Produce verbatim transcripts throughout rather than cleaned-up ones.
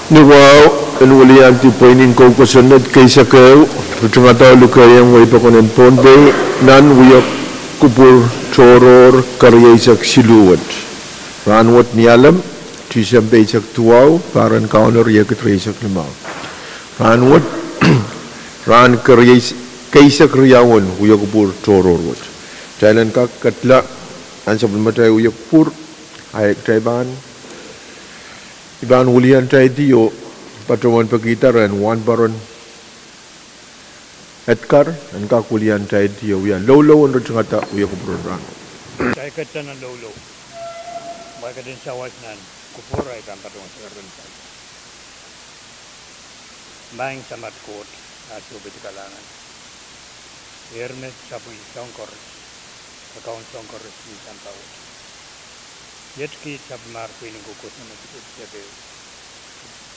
Ni wahu en weliandi pweinen kou kosonned keisek ehu, ritingada lukehiong wehi pokon en Pohnpei nan wia kupwur tohrohr kerieisek siluh wet. Rahnwet ni Alem, Tisempe eisek duwau, pahr en Kauno riekid rieisek limau. Rahnwet, rahn keisek riau en wia kupwur tohrohr wet. Kitail en kak ketla nan sapwellimatail wia kupwur, ahi kitail pahn, I pahn wiliandi oh patohwan pekihda rehn Wahnpoaron Edgar en kak wiliandi oh wia loulou en ritingada wia kupwur en rahnwet. Kitail ketla nan loulou, ma ketin sawas nan kupwur, I pahn patohwan sakaradahn. Maing Samat Koht, ah sohpeidi kalahngan. Ehr me sapwung soahng koaros, kakaun soahng koaros ni sampah wet. Iet kiht sapwellimomwi pweinen kou kosonned,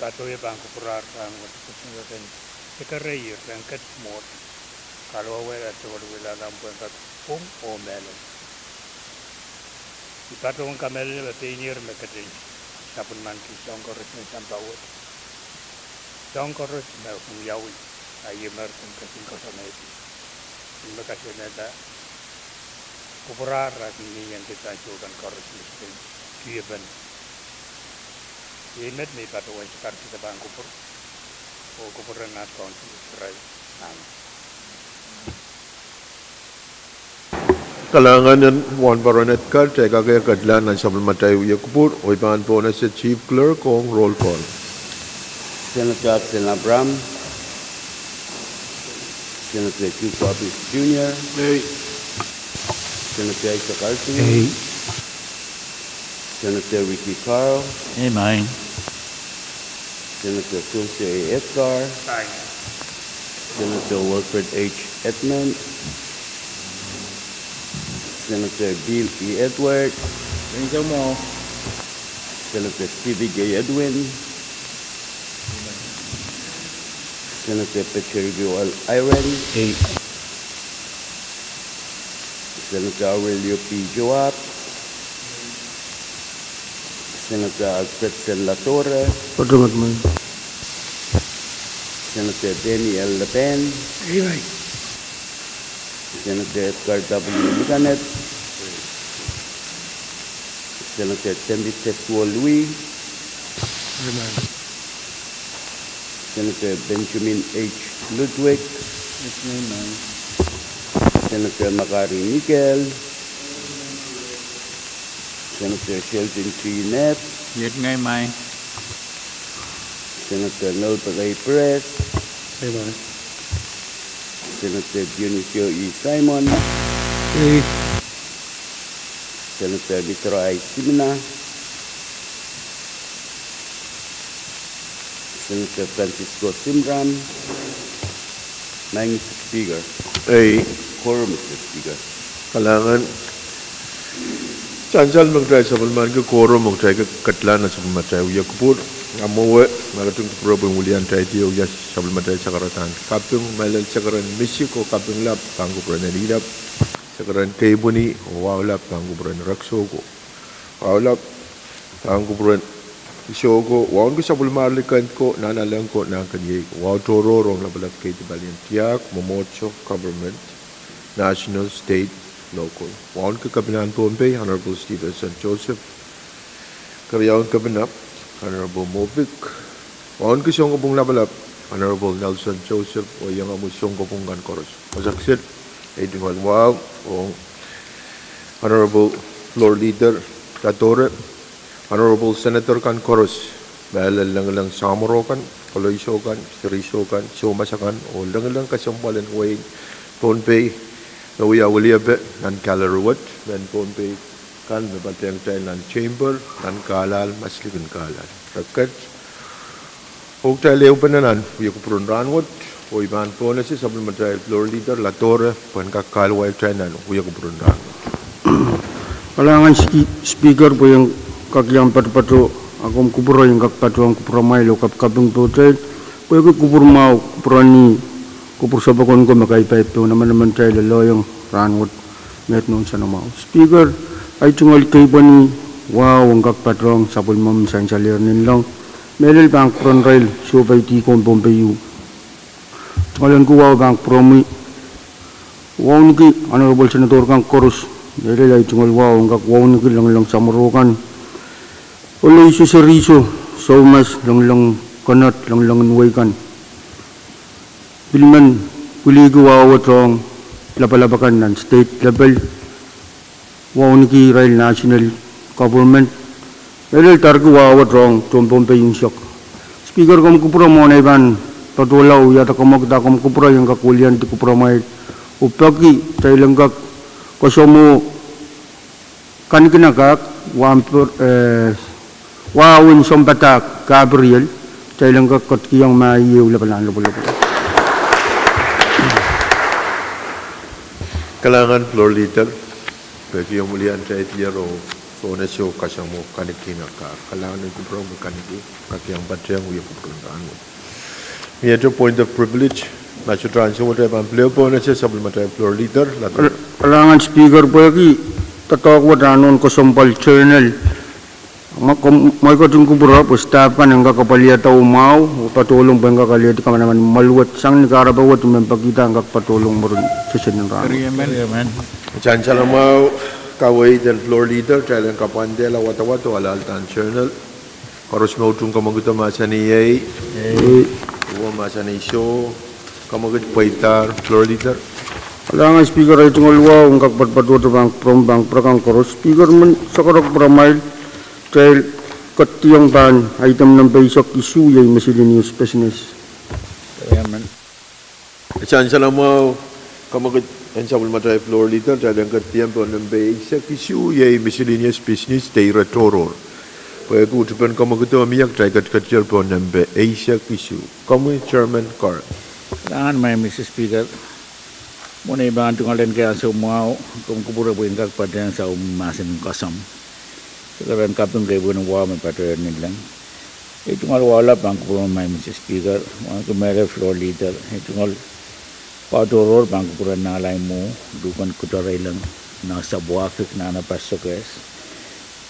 patohwan pahn kupwurar rahnwet kosonned en sekereier rehn ket mwohd, kahlap wet, ah sewese wialahr pwehn kak pwung oh mehlel. I patohwan kamehlele me pein Ehr me ketin sapwellimaniki soahng koaros ni sampah wet. Soahng koaros me kin wiawi, ah I men kin ketin koasoanehdi. I men kasoanehda kupwurar kin mie ong kitail soh kan koaros me I pahn kihong. Ih met me I patohwan sakaradahn kupwur, oh kupwuren nan Kaun Sises Krais. Amen. Kalahngan en Wahnpoaron Edgar, kitail kak ketla nan sapwellimatail wia kupwur, oh I pahn pwonese Chief Clerk ong roll call. Senator Absen Abraham, Senator Q. Bobbitt Junior, Senator Isaac Alsing, Senator Ricky Carl, Senator Phil J. Edgar, Senator Wilfred H. Edmund, Senator Bill E. Edward, Senator Stevie J. Edwin, Senator Patrick L. Eyring, Senator Aurelio P. Joab, Senator Alfredson Ladore, Senator Danny L. Lapan, Senator Edgar W. Nikaned, Senator Tembi Tetsuo Louis, Senator Benjamin H. Ludwig, Senator Makari Mikel, Senator Sheldon T. Knapp, Senator Nelbert A. Perez, Senator Dionisio E. Simon, Senator Mitro I. Simina, Senator Francisco Simram, Maing Mister Speaker. Ei. Quorum, Mister Speaker. Kalahngan. Sansal me kitail sapwellimaniki quorum, me kitail ketla nan sapwellimatail wia kupwur. A mwowe, ma ketin kupwure pwehn wiliandi oh wia sapwellimatail sakaradahn kaping, mehlel sakaradahn misik oh kaping lap pahn kupwuren Erilap, sakaradahn keipweni oh wahu lap pahn kupwuren Reksoko, wahu lap pahn kupwuren Isoko, wauneki sapwellimar likend ko, nanalek ko, nahnkeniei ko, wahu tohrohr ong lapalap keidi, palien tiahk, mwomwohdiso, government, national, state, local. Wauneki Kepinahn Pohnpei, Honorable Stevenson Joseph, keriaun Kepina, Honorable Moffitt, wauneki sounkopwung lapalap, Honorable Nelson Joseph, oh iangahki sounkopwung kan koaros. Wasa kiset, ei tungoal wahu ong Honorable Floor Leader Ladore, Honorable Senator kan koaros, mehlel lengileng samworo kan, koloiso kan, siriso kan, soumas akan, oh lengileng kesempwal en wehin Pohnpei me wia weliepe nan gallery wet, mehn Pohnpei kan me patehng kitail nan chamber, nan kahlahl, maslikin kahlahl. Reket, oh kitail ehupene nan wia kupwuren rahnwet, oh I pahn pwonese sapwellimatail Floor Leader Ladore pwehn kak kahluwa kitail nan wia kupwuren rahnwet. Kalahngan Ski-, Speaker, pwe I en kak iang patopato, ah komw kupwure I en kak patohwan kupwuramwail oh kapikaping pohtail, pwehki kupwur mwahu, kupwurani, kupwur sapwokon ko me kaipaipdohn emenemen kitail lelohng rahnwet, meid nohn sanomwahu. Speaker, ahi tungoal keipweni wahu en kak patohwan sapwellimomwi sansalehr ninleng, Mehlel pahn kupwuren irail sohpeidi kompohn peieu. Tungoal ehu wahu pahn kupwuromwi. Wauneki Honorable Senator kan koaros, mehlel ahi tungoal wahu en kak wauneki lengileng samworo kan. Oloi Soseriso, Soumas, lengileng Konot, lengileng en wei kan. Pil men pwiliki wahu wet ong lapalap akan nan state level. Wauneki irail national government. Mehlel darki wahu wet ong tohn Pohnpei unsek. Speaker, komw kupwure mwohn ei pahn patohla oh wiahda komw kihda komw kupwure, I en kak wiliandi kupwuramwail. Oh peki kitail en kak koasoamwo kanikin akak, wahn per-, eh, wahwen sounpadahk Gabriel, kitail en kak ketikihong ma ieu lapalahn lopwolopwol. Kalahngan Floor Leader, peki omw wiliandi tier oh sohte soh koasoamwo kanikin akak. Kalahngan en kupwuromwi kanikin, kak iang patehng wie kupwuren rahnwet. Miehte point of privilege, ma sohte ansou wet I pahn pil pohn ese sapwellimatail Floor Leader, lada. Kalahngan Speaker, pwehki doadoahk wet ah nohn kesempwal journal. Mwe-, kom-, mwein ketin kupwure pwe staff kan en kak apwalihada oh mwahu, oh patohlong pwe en kak alehdi kamanaman mwoahl wet sang ni kahrepe wet me pekihda en kak patohlong mwurin session en rahn. Amen. Sansal mwahu, kaweid en Floor Leader, kitail en kapwandehla wadawad oh alehda journal. Koaros me utung komwekid mahsanih ei. Ei. Uwen mahsanih soh. Komwekid pweidahr, Floor Leader. Kalahngan Speaker, ei tungoal wahu en kak patpatohte pahn kupwuromwi pahn kupwure kan koaros. Speaker, men sohte kupwuramwail, kitail ketiong pahn item nempe eisek isuh, iei miscellaneous business. Amen. Sansal mwahu, komwekid en sapwellimatail Floor Leader, kitail en ketiong pohn nempe eisek isuh, iei miscellaneous business, de ire tohrohr. Pwehki utupen komwekido mie, kitail ketiketier pohn nempe eisek isuh. Komwi Chairman Carl. Kalahngan maing Mister Speaker. Mwohn ei pahn tungoal en kehn ansou mwahu, komw kupwure pwe I en kak patehng sapwellime mahsen en koasoamw. Keren kaping kei pwehn wahu me patohwan ni leng. Ei tungoal wahu lap pahn kupwuromwi maing Mister Speaker, wauneki mehlel Floor Leader, ei tungoal patohrohr pahn kupwure Nahlaimwu, Luhken Kutereileng, Nasapwafik, Nahna Pastor Kes.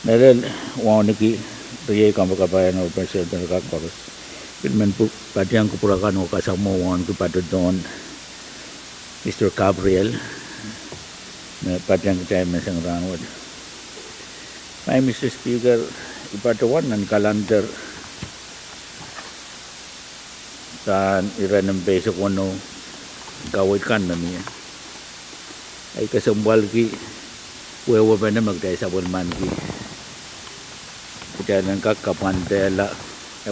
Mehlel wauneki riei kompoakepahi en President en kak koaros. Pil men pwuhk patehng kupwure kan oh koasoamwo wauneki patohdohn Mister Gabriel, me patehng kitail menseng rahnwet. Maing Mister Speaker, I patohwan nan kalender pahn ire nempe eisek weneu, kaweid kan me mie. Ei kesempwalki wehwehpene me kitail sapwellimaniki. Kitail en kak kapwandehla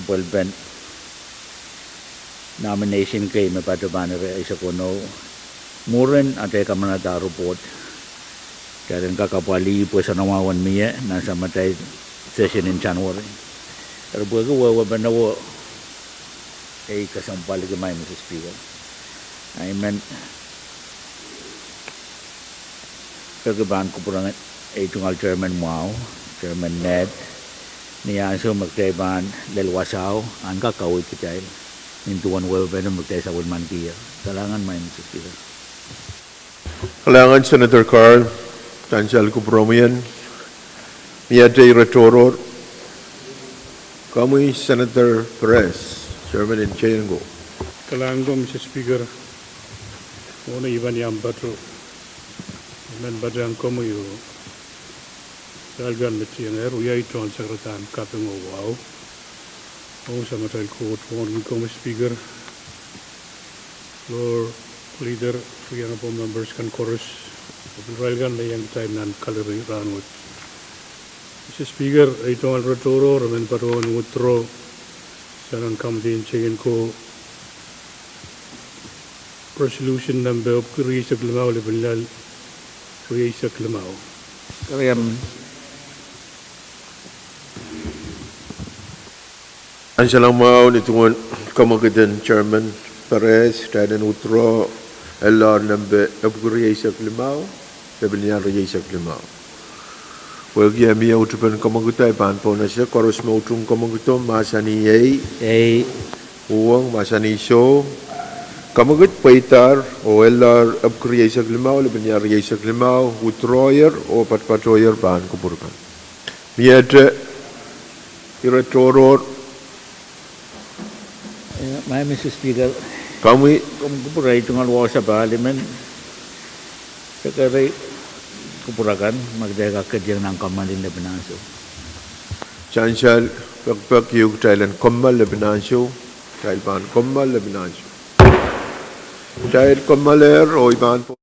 epwelpen nomination kei me patohwan ire eisek weneu. Mwurin atail kamanada report, kitail en kak apwalih pwe soanamwahu en mie nan samatail session en January. Eri pwehki wehwehpene wet, ei kesempwalki maing Mister Speaker. I men peki pahn kupwure ei tungoal chairman mwahu, Chairman Ned, ni ansou me kitail pahn lel wasao, en kak kaweid kitail nin duwen wehwehpene me kitail sapwellimankihla. Kalahngan maing Mister Speaker. Kalahngan Senator Carl, sansal kupwuromwi en. Miehte ire tohrohr. Komwi Senator Perez, Chairman en J N C O. Kalahngan Mister Speaker, mwohn ei pahn iang patoh, I men patehng komwi oh irail kan me tiengehr, wiahda tohn sakaradahn kaping oh wahu ong samatail Koht, wauneki komwi Speaker, Floor Leader, riei members kan koaros, oh pil irail kan me iang time nan gallery rahnwet. Mister Speaker, ei tungoal ire tohrohr, I men patohwan withdraw sang nan kamidi en J N C O resolution nempe epwiki rieisek limau, lipilipil rieisek limau. Keriam. Ansou mwahu ni duwen komwekid en Chairman Perez, kitail en withdraw L R nempe epwiki rieisek limau, lipilipil rieisek limau. Pwehki e mie utupen komwekido, I pahn pwonese koaros me utung komwekido mahsanih ei. Ei. Uhwong mahsanih soh. Komwekid pweidahr oh L R epwiki rieisek limau, lipilipil rieisek limau, withdrawyer oh patpatohier pahn kupwur kan. Miehte ire tohrohr. Madam Speaker, komwi, komw kupwure tungoal wasa palimen, sekerei kupwure kan, ma kitail kak ketiong nan kommoal en lepin ansou. Sansal pekipek ieu kitail en kommoal lepin ansou, kitail pahn kommoal lepin ansou. Kitail kommoalehr oh I pahn pwo-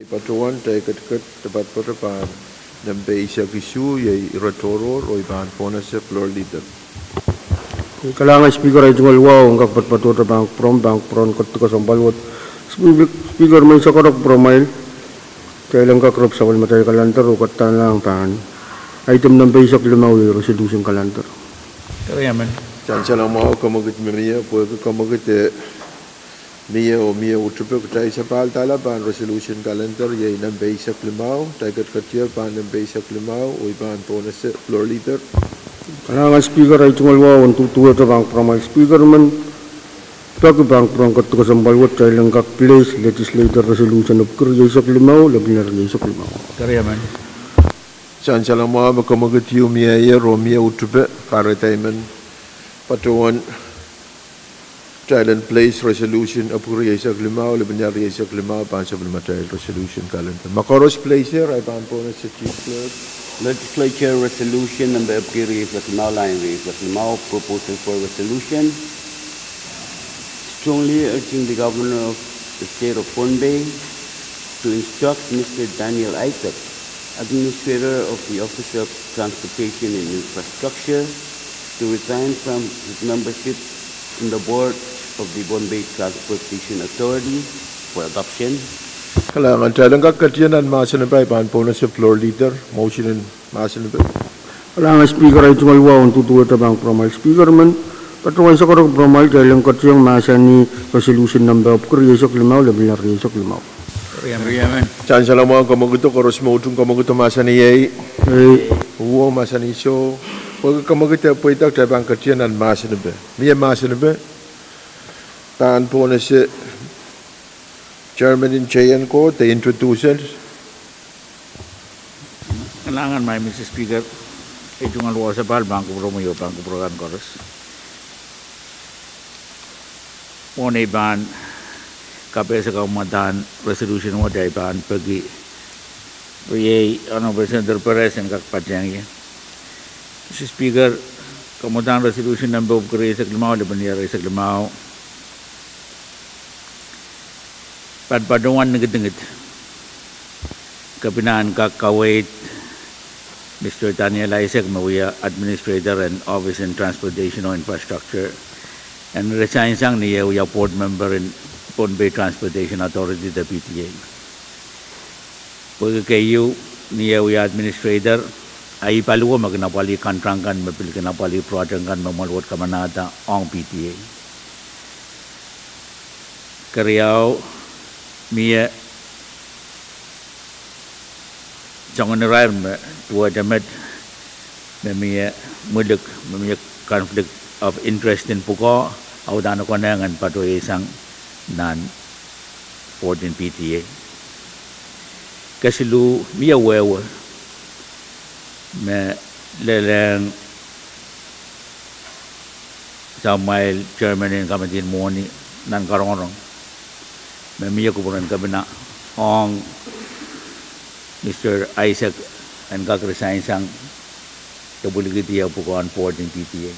Patohwan, tai ketiket de poatopoat pahn nempe eisek isuh, iei ire tohrohr, oh I pahn pohnese Floor Leader. Kalahngan Speaker, ahi tungoal wahu en kak poatopoat pahn kupwuromwi, pahn kupwuren ketiket kesempwal wet. Speaker, men sakarok pwuromwail, kitail en kak rep sapwellimatail calendar oh kadahnlahng pahn item nempe eisek limau, iei resolution calendar. Sansal mwahu, kemwekid me mie, pwehki kemwekid e mie oh mie utupe, kitail sapahl dahla pahn resolution calendar, iei nempe eisek limau, tai ketiket pahn nempe eisek limau, oh I pahn pohnese Floor Leader. Kalahngan Speaker, ahi tungoal wahu en duduwehte pahn kupwuromwail. Speaker men, peki pahn kupwuren ketiket kesempwal wet, kitail en kak place legislator resolution epwiki rieisek limau, lepin rieisek limau. Sansal mwahu, me kemwekid ieu mieier oh mie utupe, kahrehda I men patohwan kitail en place resolution epwiki rieisek limau, lepin rieisek limau, pahn sapwellimatail resolution calendar. Ma koaros place er, I pahn pohnese Chief Clerk. Legislature Resolution number epwiki rieisek limau, lain rieisek limau, proposal for resolution. Strongly urging the governor of the state of Pohnpei to instruct Mister Daniel Isaac, administrator of the Office of Transportation and Infrastructure, to resign from his membership in the board of the Pohnpei Transportation Authority for adoption. Kalahngan, kitail en kak ketieng nan mahsen en pai, pahn pohnese Floor Leader, motion en mahsen en pai. Kalahngan Speaker, ahi tungoal wahu en duduwehte pahn kupwuromwail. Speaker men, patohwan sakarok pwuromwail, kitail en ketieng mahsanih resolution nempe epwiki rieisek limau, lepin rieisek limau. Sansal mwahu, kemwekido, koaros me utung kemwekido mahsanih ei? Uwo mahsanih soh. Pwehki kemwekid e pweida, kitail pahn ketieng nan mahsen en pai. Mie mahsen en pai, pahn pohnese chairman en J N ko de introduce. Kalahngan, Madam Speaker, ahi tungoal wahu sapahl pahn kupwuromwi oh pahn kupwur akan koaros. Mwohn ei pahn kapehse kamwadahn resolution wet, I pahn peki riei Honorable Senator Perez en kak patehng ie. Madam Speaker, kamwadahn resolution nempe epwiki rieisek limau, lepin rieisek limau, patohwan nikidingid Kepina en kak kaweid Mister Daniel Isaac me wia administrator en Office en Transportation oh Infrastructure en resign sang ni eh wia board member en Pohnpei Transportation Authority de P T A. Pwehki keieu, ni eh wia administrator, a ih paliwo me kin apwalih contract kan me pil kin apwalih project kan me mwoal wet kamanahda ong P T A. Keriau, mie soangen irair me duwehte met me mie mwilik, me mie conflict of interest en pwukoa, a udahn e konehng en patohsang nan board en P T A. Kesiluh, mie wehwe me lelehng samwail chairman en committee en mwohni nan karongorong me mie kupwuren kepina ong Mister Isaac en kak resign sang de pwilikihdi eh pwukoahn board en P T A.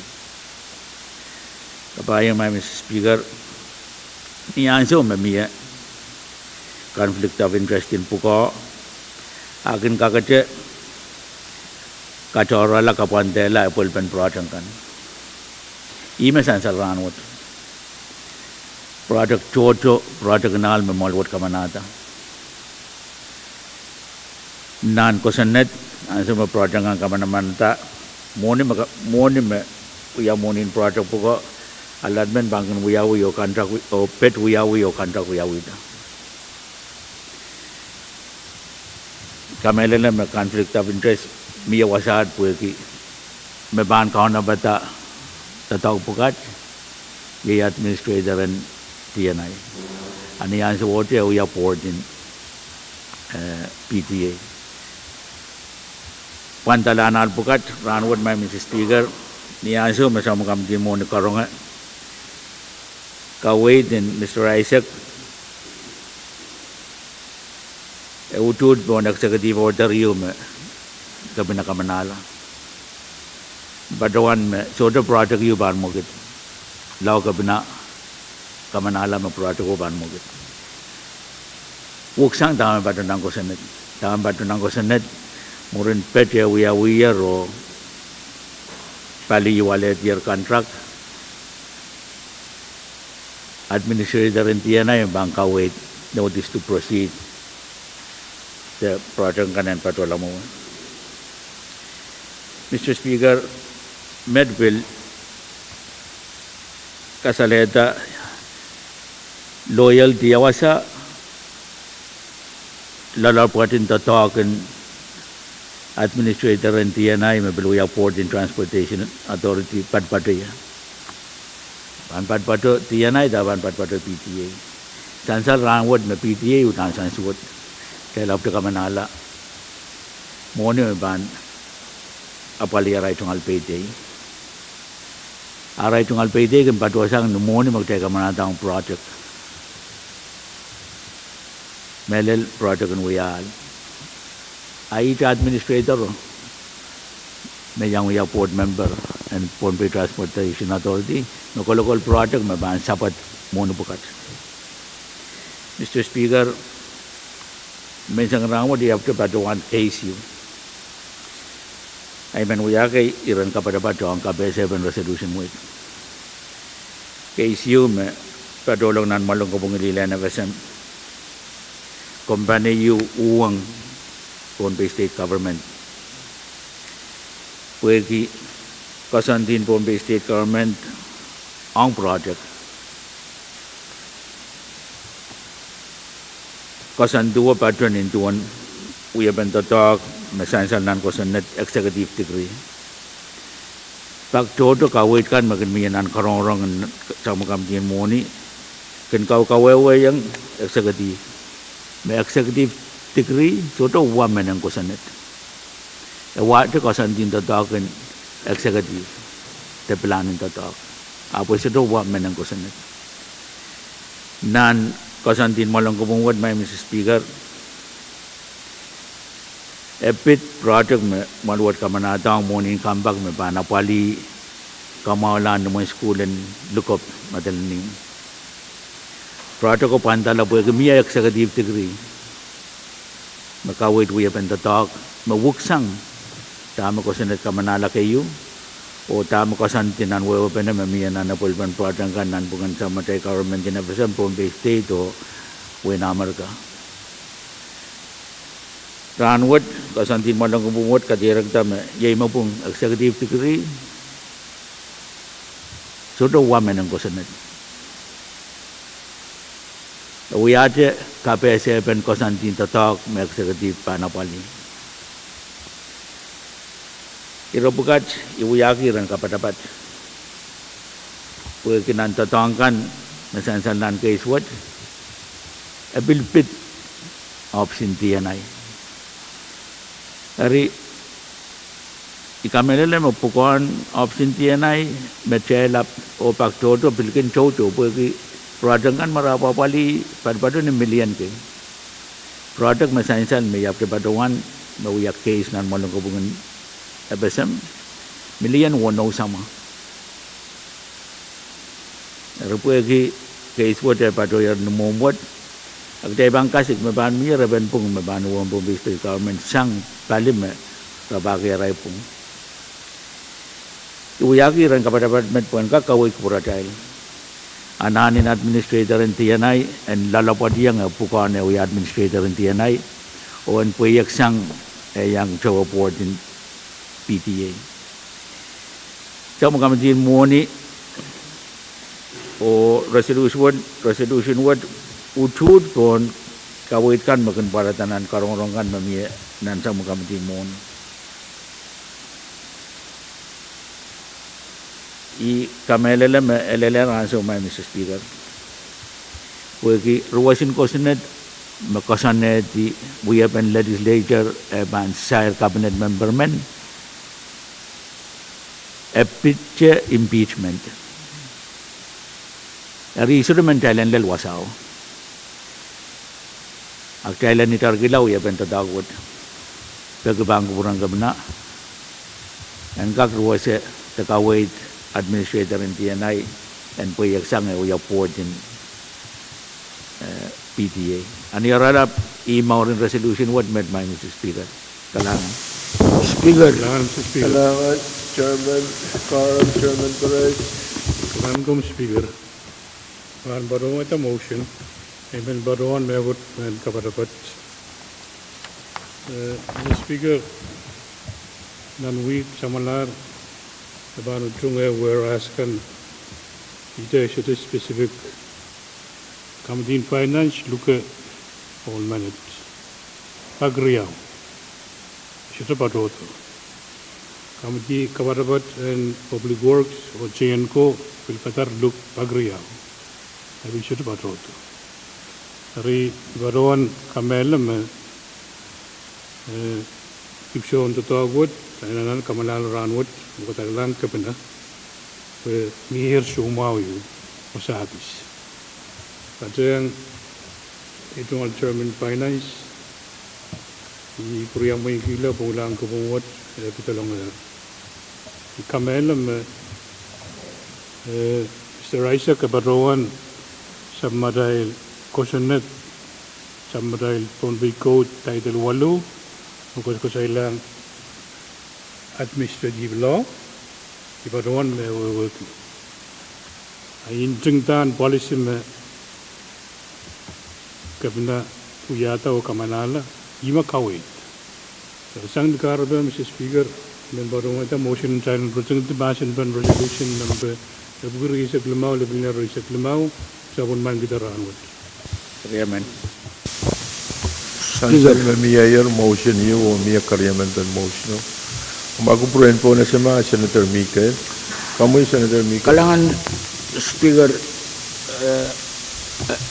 Kapahiong, Madam Speaker, ni ansou me mie conflict of interest en pwukoa, a kin kakete katohrehla, kapwandehla epwelpen project kan. Ihme sansal rahnwet. Project tohto, project en ahl me mwoal wet kamanahda. Nan kosonned, ansou me project kan kamanamanada, mwohni me ka-, mwohni me wia mwohnin project pwukoa, allotment pahn kin wiawi oh contract wi-, oh pet wiawi oh contract wiawihda. Kamehlele me conflict of interest mie wasaht pwehki me pahn kaunopada doadoahk pwukat iei administrator en T N I. A ni ansowohte e wia board en, eh, P T A. Pwandalahn ahl pwukat rahnwet, Madam Speaker, ni ansou me soangen committee en mwohni karonge kaweid en Mister Isaac, e utuht pohn executive order ieu me kepina kamanahla. Patohwan me sohte project ieu pahn mwekid, lao kepina kamanahla me project o pahn mwekid. Wuk sang dahme patoh nan kosonned. Dahme patoh nan kosonned, mwurin pet e wiawiher oh pali iwalehdier contract, administrator en D N I me pahn kaweid notice to proceed de project kan en patohla mwowe. Mister Speaker, met pil kasalehda loyalty wasa loalopwoatin doadoahk en administrator en D N I me pil wia board en Transportation Authority patopato ie. Pahn patopato D N I de pahn patopato P T A. Sansal rahnwet me P T A uhdahn sansal wet, kitail ahpwte kamanahla mwohni me pahn apwalih arail tungoal peidei. Arail tungoal peidei kin patohsang ni mwohni me kitail kamanahda ong project. Mehlel project en wia ahl. A ihte administrator me iang wia board member en Pohnpei Transportation Authority me kolokol project me pahn sapwad mwohni pwukat. Mister Speaker, menseng rahnwet I ahpwte patohwan K S U. I men wiahki iren kapatapat ong kapehsepen resolution wet. K S U me patohlong nan mwoalen kopwung lilehn F S M, kompani ieu uhwong Pohnpei State Government pwehki koasoandi en Pohnpei State Government ong project. Koasoandiwo patoh nin duwen wiepen doadoahk me sansal nan kosonned, executive decree. Pak tohto kaweid kan me kin mie nan karongorong en sapwellimomwi komiti en mwohni kin kawehwehiong executive, me executive decree sohte wa menen kosonned. E wahte koasoandi en doadoahk en executive de pilahn en doadoahk, ahpw e sohte wa menen kosonned. Nan koasoandi en mwoalen kopwung wet, Mister Speaker, e pid project me mwoaluwet kamanahda ong mwohni en kompoak me pahn apwalih kamwahulahn imwen sukuhl en Likop, Madolenihmw. Project ko pwandala pwehki mie executive decree me kaweid wiepen doadoahk me wuksang dahme kosonned kamanahla keieu oh dahme koasoandi nan wehwehpene me mie nan apwalipen project kan nanpwungen sapwellimatail government en F S M, Pohnpei State oh wehin Amerika. Rahnwet koasoandi en mwoalen kopwung wet kadehrekda me iei me pwung executive decree sohte wa menen kosonned. E wiahte kapehsepen koasoandi en doadoahk me executive pahn apwalih. Ire pwukat I wiahki iren kapatapat pwehki nan doadoahk kan me sansal nan case wet, e pil pid ohpis en D N I. Eri I kamehlele me pwukoahn ohpis en D N I me tehlap oh pak tohto pil kin toutou pwehki project kan me re apwalih patopato ni million kei. Project me sansal me I ahpwte patohwan me wia case nan mwoalen kopwung en F S M, million weneu samwa. Eri pwehki case wet e patohier ni mwohmw wet, a kitail pahn kasik me pahn mie repen pwung me pahn uhwong Pohnpei State Government sang pali me rapahki arail pwung. I wiahki iren kapatapat met pwehn kak kaweid kupwuratail. Anahn en administrator en D N I en loalopwoationg eh pwukoahn eh wia administrator en D N I oh en pweieksang eh iang towe board en P T A. Sapwellime komiti en mwohni oh resolution wet, resolution wet utuht pohn kaweid kan me kin pwarada nan karongorong kan me mie nan sapwellime komiti en mwohni. I kamehlele me e lelehr ansou ma, Mister Speaker, pwehki ruwesin kosonned me koasoanehdi wiepen legislature eh pahn sair cabinet member men, e pid impeachment. Eri I sohte men kitail en lel wasao, a kitail en itarkihla wiepen doadoahk wet pwehki pahn kupwuren kepina en kak ruwese de kaweid administrator en D N I en pweieksang eh wia board en P T A. Ahn irail ahpw ih mwurin resolution wet met, Maing Mister Speaker. Kalahngan. Speaker. Kalahngan, Mister Speaker. Kalahngan, Chairman Carl, Chairman Perez. Kalahngan komwi Speaker. Pahn patohwanda motion, I men patohwan mehkot mehn kapatapat. Eh, Mister Speaker, nan wihk samwalahr, e pahn utung eh whereas kan, ite sohte specific. Committee on Finance luke ohl menet. Pak riau. Sohte patohdo. Committee kapatapat en Public Works oh J N CO pil kadar luk pak riau. E pil sohte patohdo. Eri patohwan kamehlele me, eh, dipwisoun doadoahk wet, anahne kamwalahla rahn wet, oh kadaralahng kepina, pwe mier soumwahu ieu, oh sahpis. Patehng ei tungoal Chairman Finance, I pwuriamweikihla pwoulahn kopwung wet, eh, pidolongehr. I kamehlele me, eh, Mister Isaac e patohwan sapwmatail kosonned, sapwmatail Pohnpei Code Title waluh, me koasoakoasoilahng administrative law, I patohwan me wehwehki. A I ntingdahn policy me kepina wiahda oh kamwalahla, ih me kaweid. Sang ni kahrepe, Mister Speaker, I men patohwanda motion entitled, presenting the mahsen pen resolution number epwiki rieisek limau, lepin lel rieisek limau, sapwellimen kihda rahn wet. Keriamen. Sansal me mie ier motion ieu oh mie keriamen pen motion o. Ma kupwuren pohn esema Senator Mikael. Komwi Senator Mikael. Kalahngan Speaker, eh,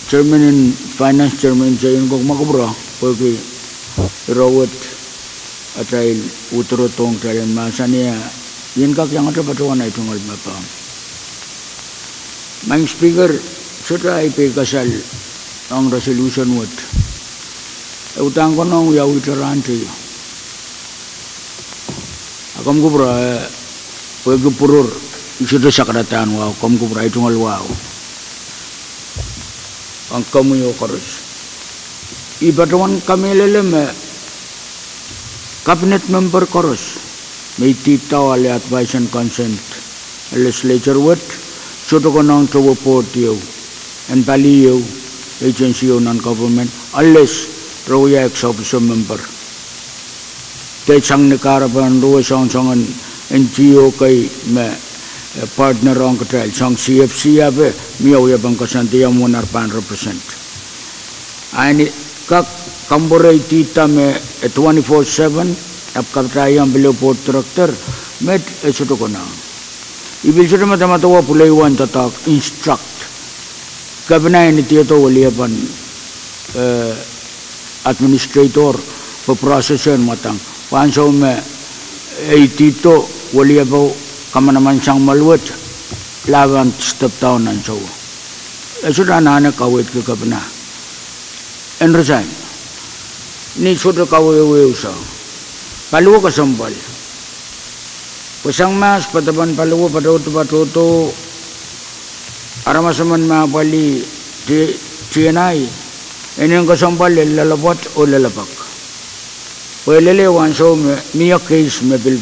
Chairman en Finance, Chairman J N CO, ma kupwure pwehki ire wet atail withdraw-ong kitail en mahsanih, I en kak iangete patohwan ei tungoal me pahn. Maing Speaker, sohte ei peikasal ong resolution wet. E uhdahn konehng wiawi rahn teio. A komw kupwure, eh, pwehki pwuror, I sohte sakaradahn wahu, komw kupwure ei tungoal wahu. Ong komwi oh koaros. I patohwan kamehlele me cabinet member koaros me idihda ale advice and consent legislature wet, sohte konehng towe board ieu, en pali ieu, agency ieu nan government, unless re wia ex officio member. De sang ni kahrepen ruwe soangsoangen N G O kei me, eh, partner ong kitail, soang C F C ape, mie wiepen koasoandi ia mwomwen ar pahn represent. A I en kak kampare idihda me, eh, twenty-four seven, ahpw kapatahiong pil ehu board director, met e sohte konehng. I pil sohte medemedewe pwuleiwen doadoahk instruct kepina en idihdo weliepen, eh, administrator pwe process en mwadang. Pwe ansou me e idihdo weliepe kamanaman sang mwoal wet, lahpan step down ansou. E sohte anahne kaweidki kepina. En resign. Ni sohte kawehwe ehu soang. Paliwe kesempwal. Pwe sang mahs, poadoapoadoapan paliwe, poadoapoadoapan patohdo, aramas emen me apwalih T N I, e nin kesempwal lel loalopwoat oh loalopwoat. Pwe lel ehu ansou me mie case me pil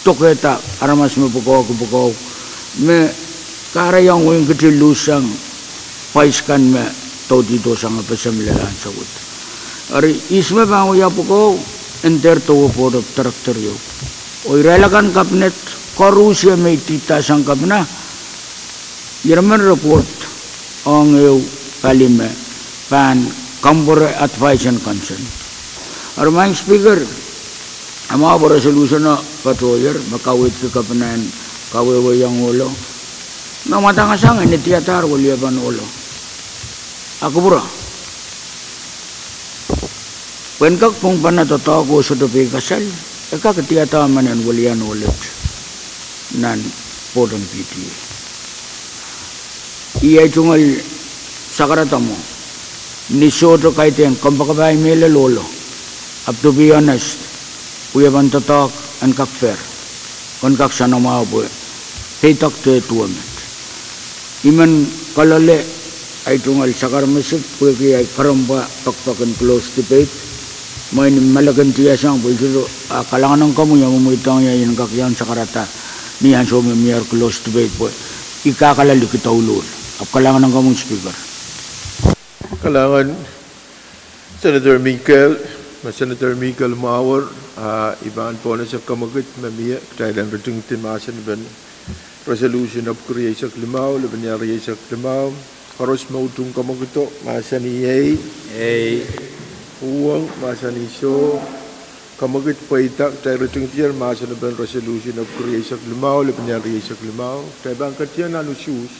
dokehda aramas me pwukoahki pwukoa, me kahrehiong wehin Kiti luhssang pwais kan me dohdihdosang e pese lel ansou wet. Eri ihs me pahn wia pwukoa, en dehr towe board of director ieu. Oh irail akan cabinet koaros me idihda sang kepina, irail men report ong ehu pali me pahn kampare advice and consent. Eri Maing Speaker, e mwahu pwe resolution o patohier me kaweidki kepina en kawehwehiong ohlo me mwadang sang en idihdahr weliepen ohlo. A kupwure pwe en kak pwungpene doadoahk oh sohte peikasal, e kak idihda emen en welien ohlet nan board en P T A. Ih ei tungoal sakaradahn mwo, ni sohte kaidehn kompoakepahi mehlel ohlo. Ahpw to be honest, wiepen doadoahk en kak fair, en kak soanamwahu pwe peidoak de duwe met. I men kolole Ei tungoal sakar misik pwehki ei karompa pekpek en close debate. Mwein maleken tiasang pwe I sohte, ah, kalahngan ong komwi, ia mwomwen I tang ia I en kak iang sakarada ni ansou me mie close debate pwe I kak kaleliki douluhl. Ahpw kalahngan ong komwi Speaker. Kalahngan Senator Mikael, me Senator Mikael Mawor, ah, I pahn pohnese kamwekid me mie, kitail en ritingdi mahsen pen resolution epwiki rieisek limau, lepin iar rieisek limau. Koaros me utung kamwekido, mahsanih ei. Ei. Uhwong, mahsanih soh. Kamwekid pweida, kitail ritingdier mahsen pen resolution epwiki rieisek limau, lepin iar rieisek limau. Kitail pahn ketier nan usuhs.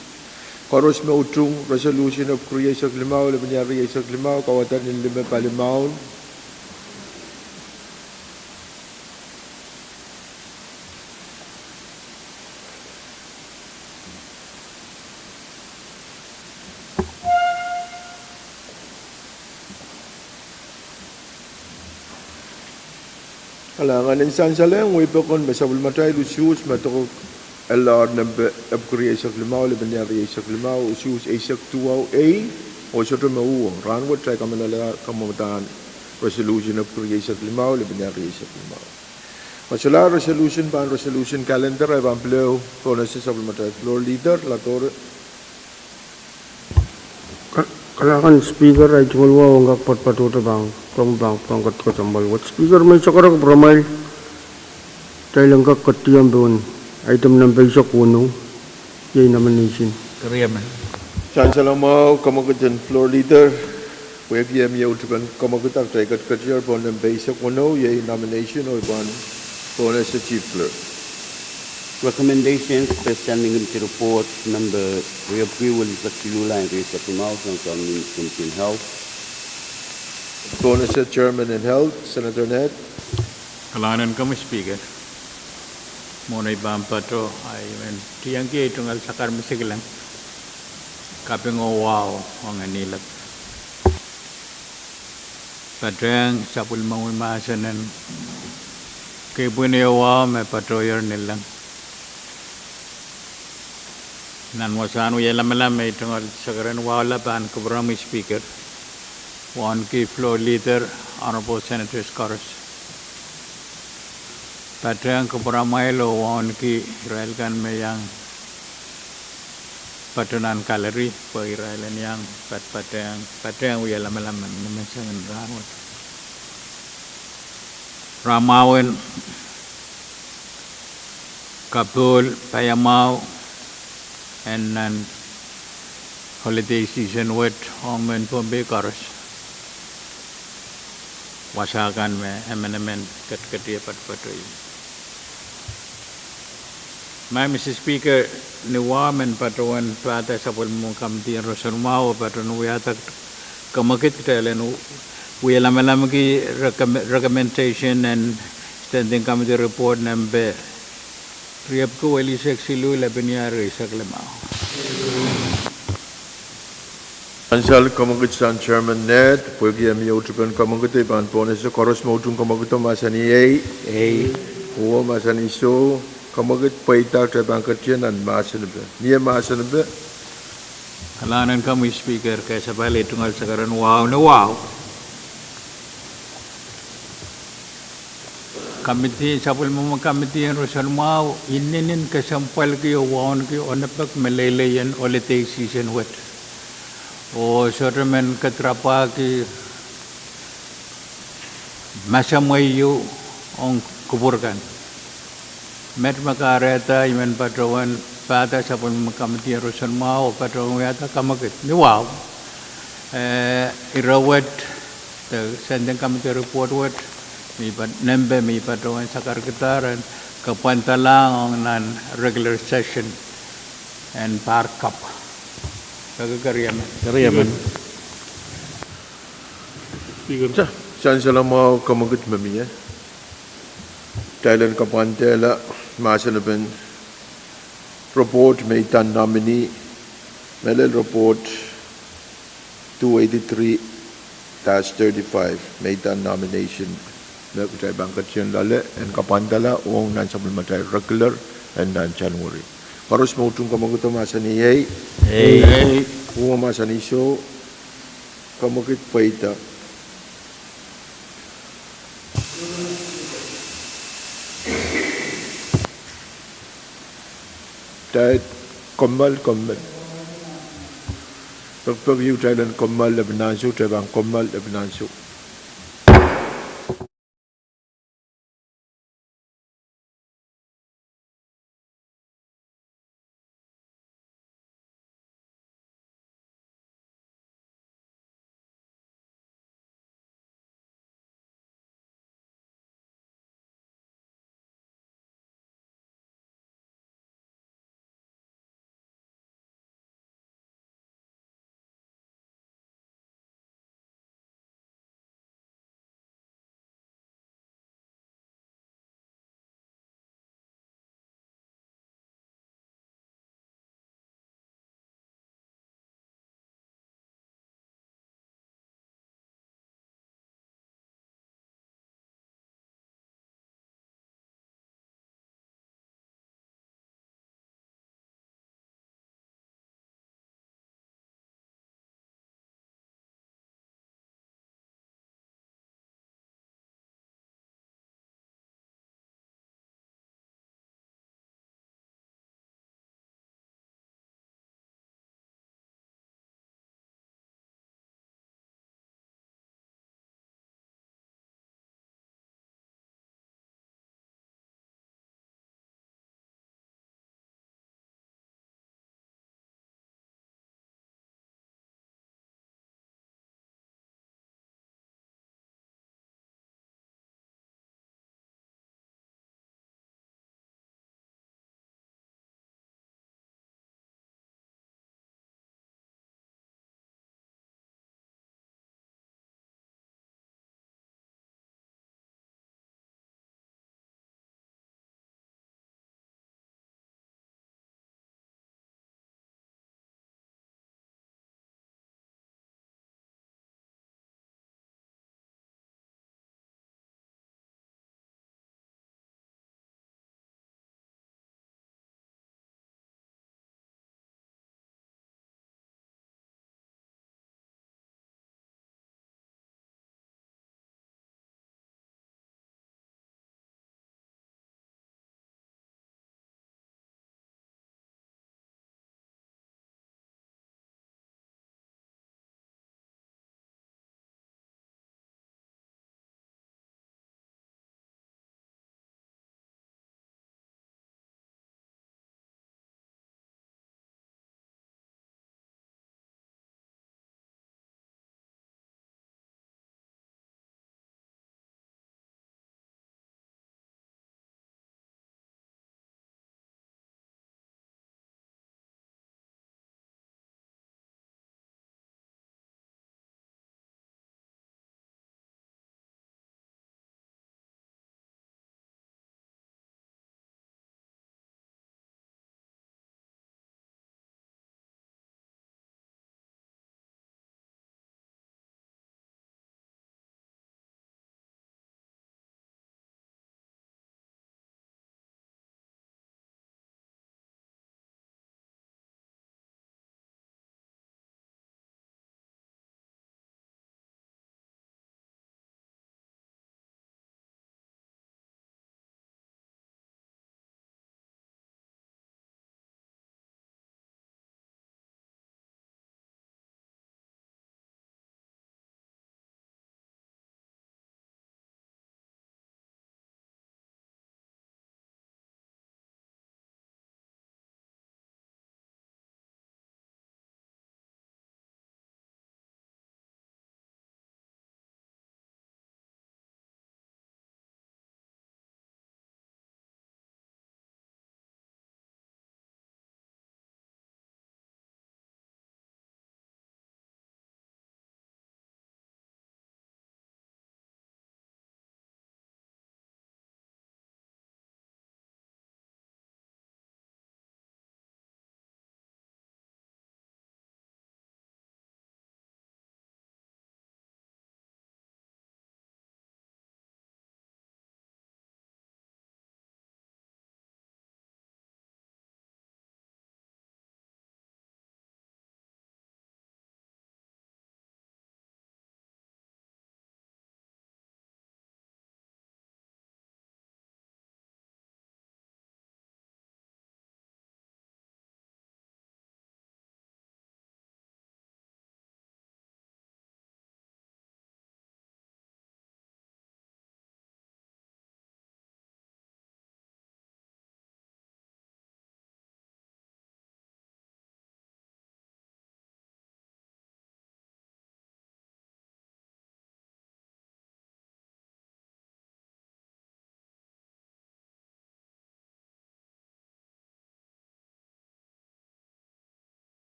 Koaros me utung resolution epwiki rieisek limau, lepin iar rieisek limau, kauwada ni lime palimaun. Kalahngan en sansal ong wehipokon me sapwellimatail usuhs me doadoahk L R nempe epwiki rieisek limau, lepin iar rieisek limau, usuhs eisek duwau ei, oh sohte me uhwong. Rahnwet kitail kamwomwadahr kamwomwdahn resolution epwiki rieisek limau, lepin iar rieisek limau. Solahr resolution pahn resolution calendar, I pahn pil pohnese sapwellimatail floor leader, Ladore. Ka-, kalahngan Speaker, ei tungoal wahu en kak patpatohte pahn, pahn, pahn, pahn kak kesempwal wet. Speaker, me I sakarada pwuramwail, kitail en kak ketier pohn item nempe eisek weneu, iei nomination. Sansal mwahu, kamwekid en floor leader, pwehki e mie utupen kamwekid, kitail ketiketier pohn nempe eisek weneu, iei nomination, oh I pahn pohnese Chief Clerk. Recommendations pen Standing Committee Report nempe riepwiki welieisek siluh, lap rieisek limau, sang sang Committee en Health. Pohnese Chairman en Health, Senator Ned. Kalahngan en komwi Speaker. Mwohn ei pahn pato, I men tiengki ei tungoal sakar misikleng, kaping oh wahu ong en ilek. Patehng sapwellimomwi mahsen en kepwin oh wahu me patohier ni leng. Nan wasahn wie lamalam, ei tungoal sakaren wahu lap pahn kupwuromwi Speaker, wauneki floor leader, honorable senators koaros. Patehng kupwuramwail oh wauneki irail kan me iang pato nan gallery pwe irail en iang patpatehng, patehng wie lamalam en nimenseng en rahnwet. Ramwahu en kapohl paiamwahu en nan holiday season wet ong mehn Pohnpei koaros. Wasa kan me emenemen ketiketier patopatohie. Ma Mister Speaker, ni wahu men patohwan pahda sapwellimomwi committee en roson mwahu oh patohwan wiahda kamwekid, kitail en wie lamalamki recom-, recommendation en Standing Committee Report nempe riepwiki welieisek siluh, lepin iar rieisek limau. Sansal kamwekid sang Chairman Ned, pwehki e mie utupen kamwekid, I pahn pohnese koaros me utung kamwekido mahsanih ei. Ei. Uhwong mahsanih soh, kamwekid pweida, kitail pahn ketier nan mahsenipe. Mie mahsenipe. Kalahngan en komwi Speaker, kesapahl ei tungoal sakaren wahu ni wahu. Committee, sapwellimomwi committee en roson mwahu inenen kesempwalki oh wauneki onepek meleilei en holiday season wet. Oh sohte men kedirapwahki masamweio ong kupwur kan. Met me kahrehda I men patohwan pahda sapwellimomwi committee en roson mwahu oh patohwan wiahda kamwekid ni wahu. Eh, ire wet, de Standing Committee Report wet, me I pat-, nempe me I patohwan sakarkidahr en kapwandalahng ong nan regular session en pahr kapw. Peki keriemen. Keriemen. Sa-, sansal mwahu kamwekid me mie. Kitail en kapwandehla mahsenipen report me idahn nominee, mehlel report two eighty-three dash thirty-five, me idahn nomination, me kitail pahn ketin loale en kapwandala ong nan sapwellimatail regular en nan January. Koaros me utung kamwekido mahsanih ei. Ei. Ei. Pwuhng mahsanih soh, komwekid pweida. Kitail kommoal, kommoal. Pekipeki kitail en kommoal lepin ansou, kitail pahn kommoal lepin ansou.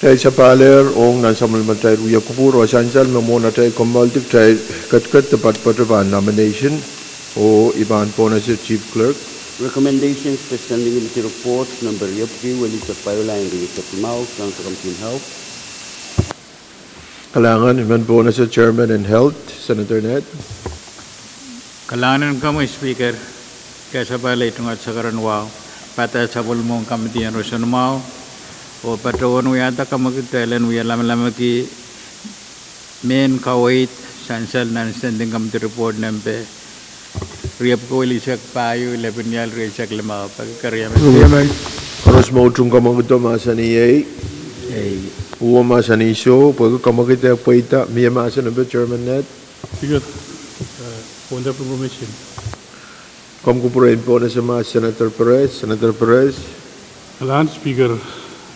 Kitail sapahl ehr ong nan samwalahn atail wia kupwur oh sansal me mwohn atail kommoaldi kitail ketiket de poatopoat pahn nomination oh I pahn pohnese Chief Clerk. Recommendations for Standing Committee Report, member riepwiki, welihsek pahieu, lain rieisek limau, Council Committee on Health. Kalahngan, I men pohnese Chairman en Health, Senator Ned. Kalahngan en komwi Speaker, ke sapahl ei tungoal sakaradahn wahu, padahk sapwellimomwi Committee en Roson Mwahu, oh patohwan wiahda kamwekid kitail en wia lamalamaki mehn kaweid sansal nan Standing Committee Report nempe riepwiki, welihsek pahieu, lepin ial rieisek limau, peki keriemen. Keriemen. Koaros me utung kamwekid o mahsanih ei. Ei. Uwen mahsanih soh, pwehki kamwekid eh pweida, mie mahsen nempe Chairman Ned. Speaker, eh, point of information. Komw kupwuren pohnese ma Senator Perez, Senator Perez. Kalahngan Speaker,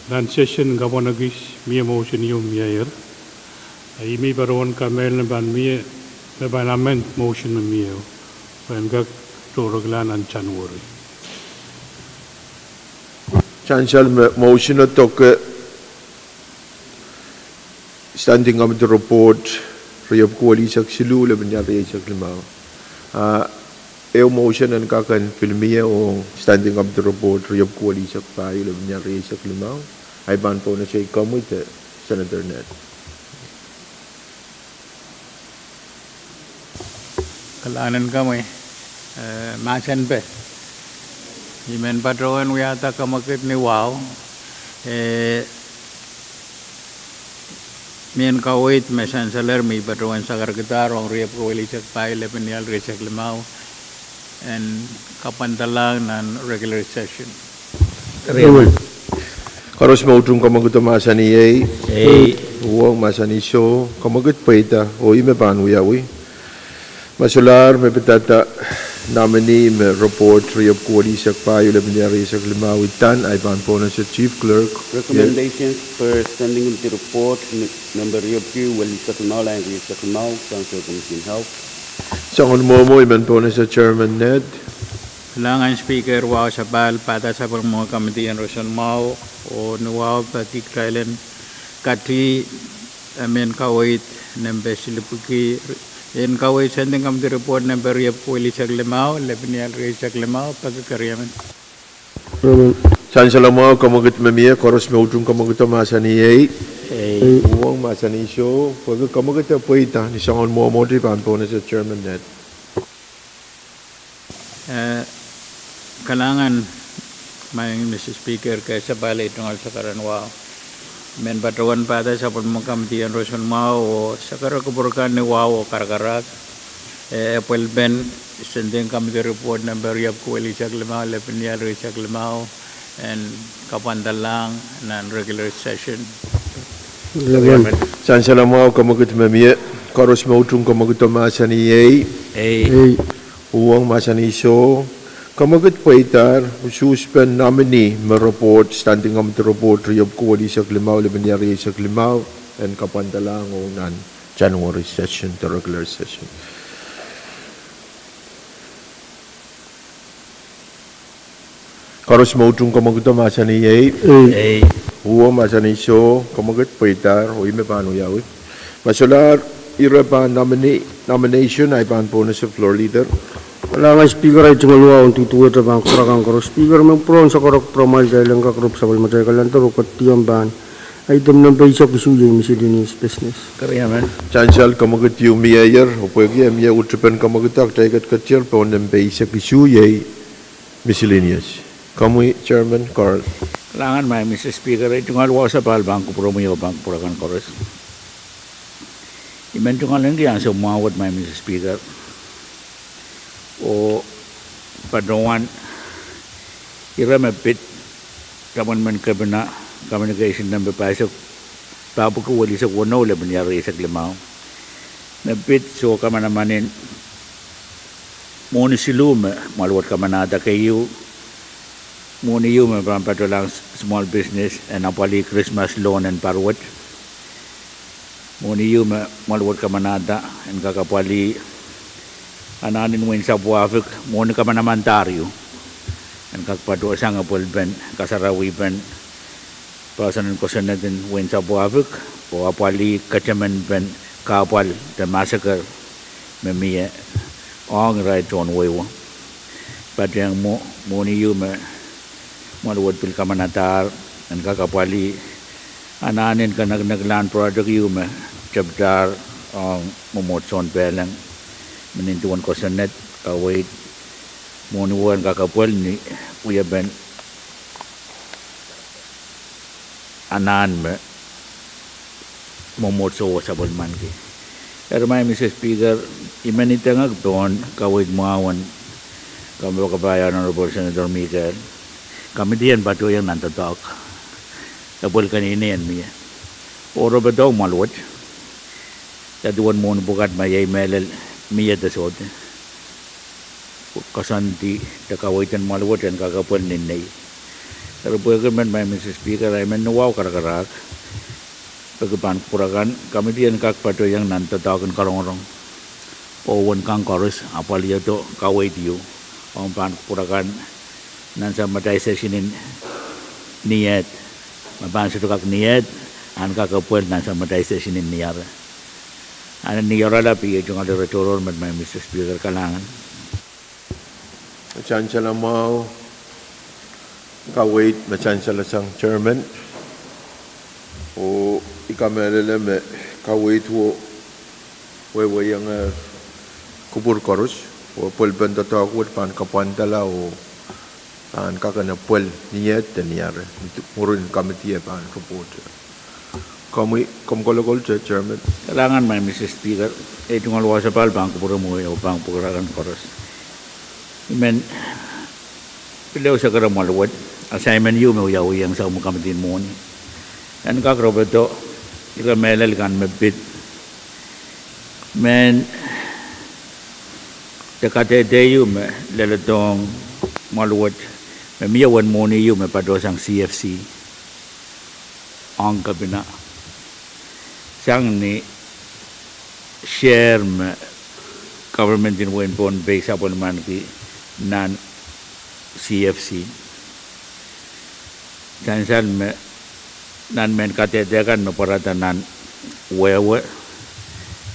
nan session kapwunekis mie motion ieu mie ehr. Ih me I patohwan kamehlele me pahn mie, me pahn amend motion me mie ehr, pwe en kak tohrekilang nan January. Sansal me motion o doke Standing Committee Report riepwiki, welihsek siluh, lepin ial rieisek limau. Ah, ehu motion en kak en pil mie ong Standing Committee Report riepwiki, welihsek pahieu, lepin ial rieisek limau. Ahi pahn pohnese komwi de Senator Ned. Kalahngan en komwi, eh, mahsen peh. I men patohwan wiahda kamwekid ni wahu, eh, mehn kaweid me sansalehr me I patohwan sakaradahn ong riepwiki, welihsek pahieu, lepin ial rieisek limau, en kapwandalahng nan regular session. Keriemen. Koaros me utung kamwekid o mahsanih ei. Ei. Uwen mahsanih soh, kamwekid pweida, oh ih me pahn wiawi. Ma solahr me pidada nominee me report riepwiki, welihsek pahieu, lepin ial rieisek limau, idan ahi pahn pohnese Chief Clerk. Recommendations for Standing Committee Report, member riepwiki, welihsek limau, lain rieisek limau, Council Committee on Health. Soangen mwomwo, I men pohnese Chairman Ned. Kalahngan Speaker, wahu sapahl, padahk sapwellimomwi Committee en Roson Mwahu, oh ni wahu peki kitail en kati, eh, mehn kaweid nempe silipwiki, mehn kaweid Standing Committee Report nempe riepwiki, welihsek limau, lepin ial rieisek limau, peki keriemen. Sansal mwahu, kamwekid me mie, koaros me utung kamwekid o mahsanih ei. Ei. Uwen mahsanih soh, pwehki kamwekid eh pweida, ni soangen mwomwo I pahn pohnese Chairman Ned. Eh, kalahngan, Madam Mister Speaker, ke sapahl ei tungoal sakaradahn wahu. I men patohwan padahk sapwellimomwi Committee en Roson Mwahu oh sakara kupwur kan ni wahu oh karakarahk, eh, epwelpen Standing Committee Report nempe riepwiki, welihsek limau, lepin ial rieisek limau, en kapwandalahng nan regular session. Sansal mwahu, kamwekid me mie, koaros me utung kamwekid o mahsanih ei. Ei. Uwen mahsanih soh, kamwekid pweidahr, usuhspen nominee me report, Standing Committee Report riepwiki, welihsek limau, lepin ial rieisek limau, en kapwandalahng ong nan January session, the regular session. Koaros me utung kamwekid o mahsanih ei. Ei. Uwen mahsanih soh, kamwekid pweidahr, oh ih me pahn wiawi. Ma solahr ire pahn nominee, nomination, ahi pahn pohnese Floor Leader. Kalahngan Speaker, ahi tungoal wahu en duduwehte pahn kupwuramwail koaros. Speaker, me pwurehng sakarok pwuramwail, kitail en kak rop sapwellimatail kalender oh ketido pahn item nempe eisek isuh, iei miscellaneous business. Keriemen. Sansal, kamwekid ieu mieier, oh pwehki mie uhtipen kamwekid, kitail ketiketier pohn nempe eisek isuh, iei miscellaneous. Komwi, Chairman Carl. Kalahngan, Madam Mister Speaker, ahi tungoal wahu sapahl pahn kupwuromwi oh pahn kupwuramwail koaros. I men tungoal ahneki ansou mwahu wet, Madam Mister Speaker, oh patohwan ire me pid, Government Cabinet Communication nempe pahisek, pahpwiki, welihsek weneu, lepin ial rieisek limau, me pid soh kamanaman en mwohni siluh me mwahl wet kamanahda. Keieu, mwohni ieu me pahn patohlahng small business en apwalih Christmas loan en pahr wet. Mwohni ieu me mwahl wet kamanahda en kak apwalih anahn en wein Sapwahpik, mwohni kamanaman dahr ieu, en kak patohsang epwelpen kasarawipen Poahsoan en kosonned en wein sapwahpik, oh apwalih ketemen pen kahpwal de massacre me mie ong irail tohn wehwe. Patohwan mwo, mwohni ieu me Mwaluwet pil kamanadahr en kak apwalih anahn en kanakineklahn project ieu me tepdahr ong mwomwohdiso en Pehleng. Me nin duwen kosonned, kaweid mwohni wet en kak apwal ni wiepen anahn me mwomwohdiso wet sapwellimaniki. Eri, Madam Speaker, I men idengek pohn kaweid mwahu en kompoakepahi Honorable Senator Michael, committee en patohiong nan doadoahk, e pwel keneinei en mie. Oh re pedohng Mwaluwet, ia duwen mwohni pwukat ma iei mehlel mie de sohte koasoandi de kaweid en Mwaluwet en kak apwal ni nei. Eri pwehki men, Madam Speaker, I men ni wahu karakarahk pwehki pahn kupwur akan, committee en kak patohiong nan doadoahk en karongorong oh uwen kan koaros apwalihdo kaweid ieu ong pahn kupwur akan nan samadai session en Niehd. Ma pahn sohte kak Niehd, en kak apwal nan samadai session en Niare. Ahn ni oaralap iei tungoal ire tohrohr met, Madam Speaker. Kalahngan. Sansal mwahu, kaweid me sansalasang chairman, oh I kamehlele me kaweid wehwehiongehr kupwur koaros, oh pwelpen doadoahk wet pahn kapwandala oh pahn kak en apwal Niehd de Niare, mwurin committee e pahn report. Komwi, komw kolokolte, chairman. Kalahngan, Madam Speaker. Ei tungoal wasapahl pahn kupwuromwi oh pahn kupwuramwail koaros. I men pil ehu sekere Mwaluwet, assignment ieu me wiawihong sapwellime committee en mwohni en kak repedo ire mehlel kan me pid mehn de kadehde ieu me leledohng Mwaluwet, me mie uwen mwohni ieu me patohsang CFC ong Kepina, sang ni share me government en wehin Pohnpei sapwellimaniki nan CFC. Sansal me nan mehn kadehde kan me pwarada nan wehwe,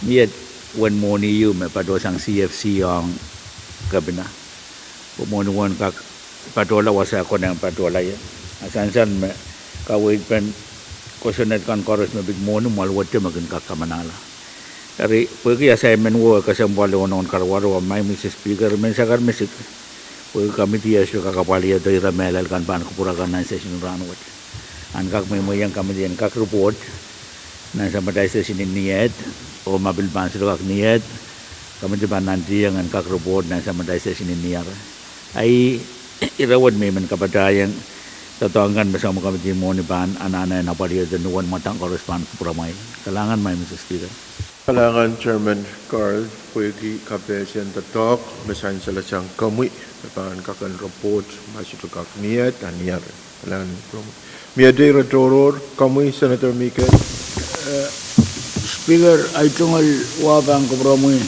mie uwen mwohni ieu me patohsang CFC ong Kepina, pwe mwohni wet en kak patohla wasa e konehng patohla ie. A sansal me kaweidpen kosonned kan koaros me pid mwohni, Mwaluwet me kin kak kamanahla. Eri pwehki assignment wet e kesempwal oh nohn karuwaru, Madam Speaker, I men sakar misik pwehki committee e sohte kak apwalihdo ire mehlel kan pahn kupwur akan nan session en rahnwet. En kak mweimweiong committee en kak report nan samadai session en Niehd, oh ma pil pahn sohte kak Niehd, committee pahn nantihong en kak report nan samadai session en Niare. Ahi ire wet me I men kapatahiong doadoahk kan me sapwellime committee mwohni pahn anahne en apwalihdo ni uwen mwadang koaros pahn kupwuramwail. Kalahngan, Madam Speaker. Kalahngan, Chairman Carl, pwehki kapehsen doadoahk me sansalasang komwi me pahn kak en report ma sohte kak Niehd a Niare. Kalahngan. Mie ire tohrohr, komwi, Senator Michael. Speaker, ahi tungoal wahu pahn kupwuromwi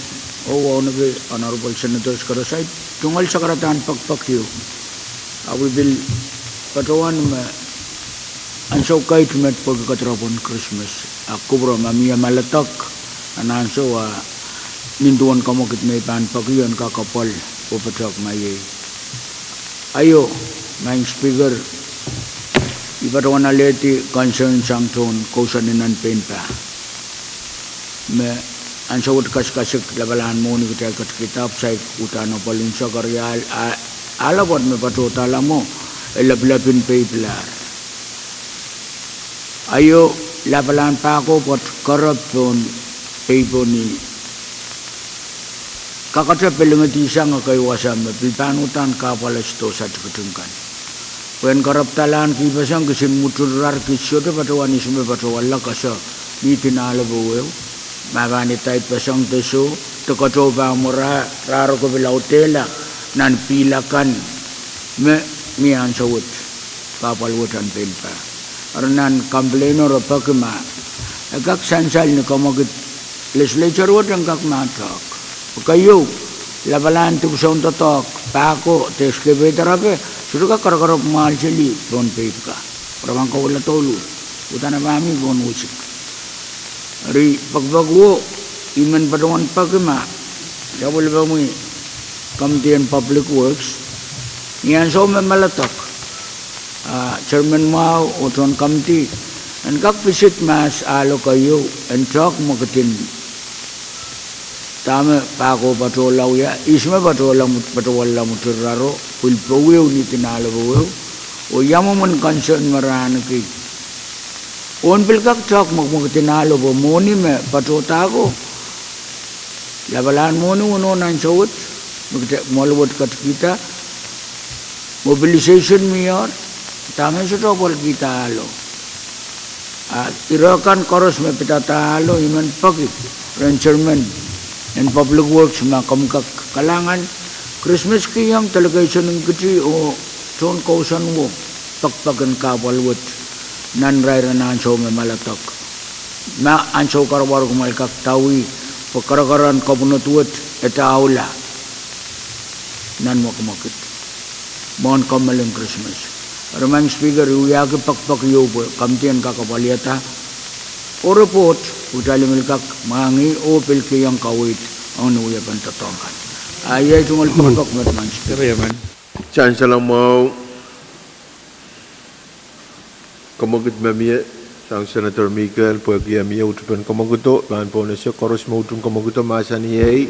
oh wauneki Honorable Senators koaros. Ahi tungoal sakaradahn pekipek ieu, a I pil patohwan me ansou kat met pwehki kedirepwen Krismas, a kupwure ma mie maledek nan ansou a nin duwen kamwekid me I pahn peki en kak apwal oh patohwan ma iei. Aio, Madam Speaker, I patohwan alehdi concern sang tohn kousoan en nan pein pah me ansou wet kasikasik lapalahn mwohni kitail ketikihda, ahpw saik uhdahn apwal unsek, eri ahl, ahl pwoat me patohdahla mwo, e lapilapil peipilahr. Aio, lapalahn pah ko pwoat kerep pohn peiponi kakete pilingidi sang ekei wasa me pil pahn uhdahn kahpwal e sidohsa tikitik kan. Pwe en kerepdalahn kihpeseng, kisin mwutul rar, kiht sohte patohwan ihs me patohwalahng kese, mihdi nahlepe ehu, ma pahn idaipeseng de soh, de ketou pahn mwurala, rahn ko pil audehla nan pihl akan me mie ansou wet kahpwal wet en pein pah. Eri nan complain o re peki ma e kak sansal ni kamwekid legislature wet en kak mahtohk. Keieu, lapalahn dipwisoun doadoahk, pah ko de excavator ape, sohte kak kerekerepw mwahl seli pohn peipwuka. Re pahn kohla douluhl. Udahn e pahn mi pohn wisik. Eri pekipek wo, I men patohwan peki ma sapwellimomwi Committee en Public Works, ni ansou me mehlel dok, a, chairman mwahu oh tohn committee en kak visit mahs ahlo keieu en doakumwekidin dahme pahko patohla wia, ihs me patohla, patohwalala mwutir raro, pil powieu ni dihn ahlo powieu, oh ia mwomwen concern me re ahneki. Oh en pil kak doakumwekimwekidin ahlo pwe mwohni me patohda ko, lapalahn mwohni wenewenen ansou wet, me kitail mwoahl wet ketikihda, mobilization mie, dahme sohte pwalkihda ahlo. A ire kan koaros me pidada ahlo, I men peki rehn chairman en Public Works ma komw kak kalahngan, Krismas kihong delegation en Kiti oh tohn kousoan wo pekipek en kahpwal wet nan irair en ansou me mehlel dok. Ma ansou koaros kumwail kak dawih, pwe kerekerehn kapwunod wet e daula nan mwekimwekid mwohn kommoalen Krismas. Eri Madam Speaker, I wiahki pekipek ieu pwe committee en kak apwalihada oh report, pwe kitail en kak mwahngih oh pil kihong kaweid ong ni wiepen doadoahk kan. A iei tungoal pekipek, Madam Speaker. Sansal mwahu. Kamwekid me mie sang Senator Mikael, pwehki e mie utupen kamwekid, pahn pohn ese koaros me utung kamwekid mahsanih ei.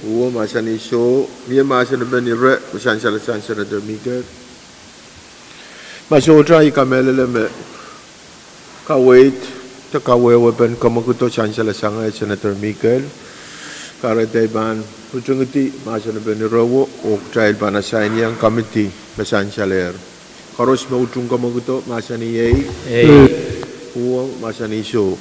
Uwo mahsanih soh. Mie mahsen emen ire me sansal sang Senator Mikael? Ma sohte, I kamehlele me kaweid de kawehwepen kamwekid sansal sang Senator Mikael. Kahrehda I pahn utungidi mahsen emen ire wo oh kitail pahn assign-iong committee me sansalehr. Koaros me utung kamwekid mahsanih ei. Uwo mahsanih soh.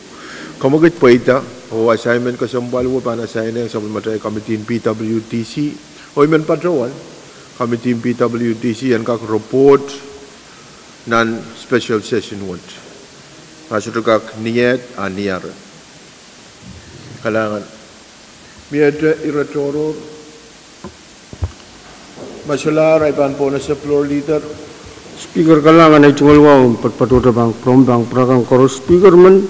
Kamwekid pweida oh assignment kesempwal wo pahn assign-iong sapwellimatail committee en P W D C. Oh I men patohwan committee en P W D C en kak report nan special session wet. Ma sohte kak, ni et a ni are. Kalahngan. Miehte ire tohrohr? Ma solahr, I pahn pohn ese Floor Leader. Speaker, kalahngan. Ei, tungoal wahu, patohdo pahn pwurehng pahn pwurehng koaros Speaker men.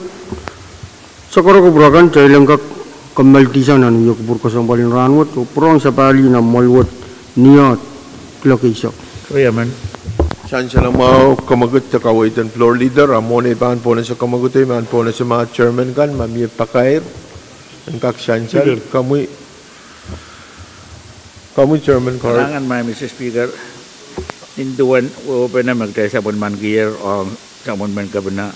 Sakarako pwurehng, kitail en kak kommoaldihsang nan wia kupwur kesempwal en rahnwet oh pwurehng sapahl nan mwoahl wet ni et kuloak eisek. Sansal mwahu, kamwekid de kaweid en Floor Leader. A mwohn ei pahn pohn ese kamwekid, I men pohn ese ma chairman kan ma mie pakair en kak sansal. Komwi, komwi chairman. Kalahngan, Madam Speaker. Nin duwen wehwehpene me kitail sapwellimanikier ong sapwellimen Kepina,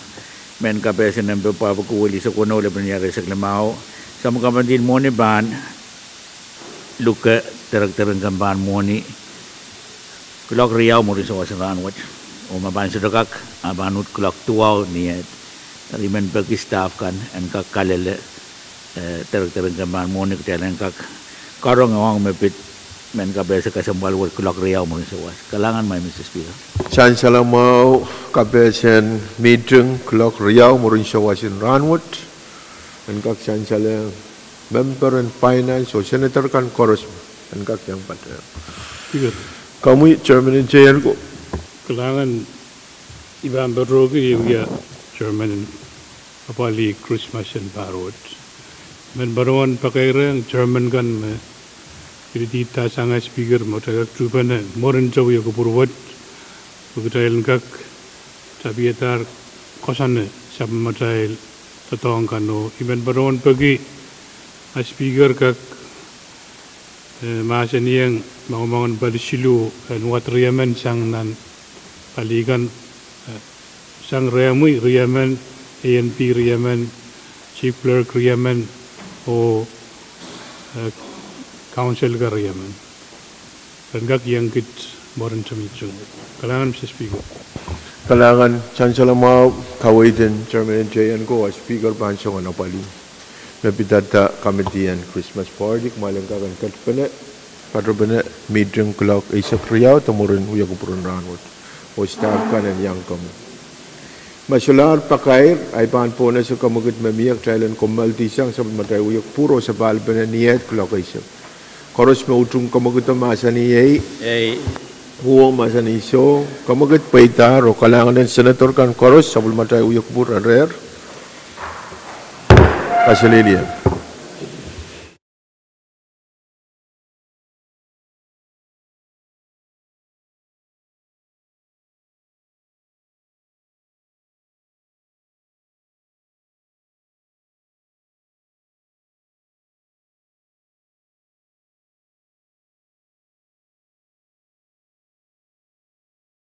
mehn kapehse nempe pwahpwiki weli eisek weneu, lepin iar eisek limau, sapwellimen Kepina mwohni pahn luke direkteren kempan mwohni kuloak riau mwurin sawas en rahnwet. Oh ma pahn sohte kak, a pahn uhd kuloak duwau ni et. Eri I men peki staff kan en kak kalele direkteren kempan mwohni, kitail en kak karonge ong me pid mehn kapehse kesempwal wet kuloak riau mwurin sawas. Kalahngan, Madam Speaker. Sansal mwahu, kapehsen mihting kuloak riau mwurin sawas en rahnwet en kak sansalehr memper en Finance oh Senator kan koaros en kak iang patohdo. Komwi chairman en J N ko. Kalahngan. I pahn patohdo wia chairman en apwalih Krismas en pahr wet. I men patohwan pakairehng chairman kan me pil idihda sang Speaker me kitail kak tuhpene mwurin wia kupwur wet, pwe kitail en kak tapihadahr koasoane sapwellimatail doadoahk kan. Oh I men patohwan peki ma Speaker kak mahsanihong moange moangen pali siluh en wad riemen sang nan pali kan, sang rehmwi riemen, A and B riemen, Chief Clerk riemen, oh council kan riemen, ren kak iang kit mwurin mihting. Kalahngan, Mr Speaker. Kalahngan. Sansal mwahu, kaweid en chairman en J N ko, a Speaker pahn soangen apwalih me pidada committee en Krismas party, kumwail en kak en ketpene, patopene mihting kuloak eisek riau de mwurin wia kupwur en rahnwet, oh staff kan en iang komwi. Ma solahr pakair, I pahn pohn ese kamwekid me mie, kitail en kommoaldihsang sapwellimatail wia kupwur oh sapahl pene ni et kuloak eisek. Koaros me utung kamwekid mahsanih ei. Mwohng mahsanih soh, kamwekid pweidahr oh kalahngan en senator kan koaros, sapwellimatail wia kupwur ren rehr. Kaselehlie.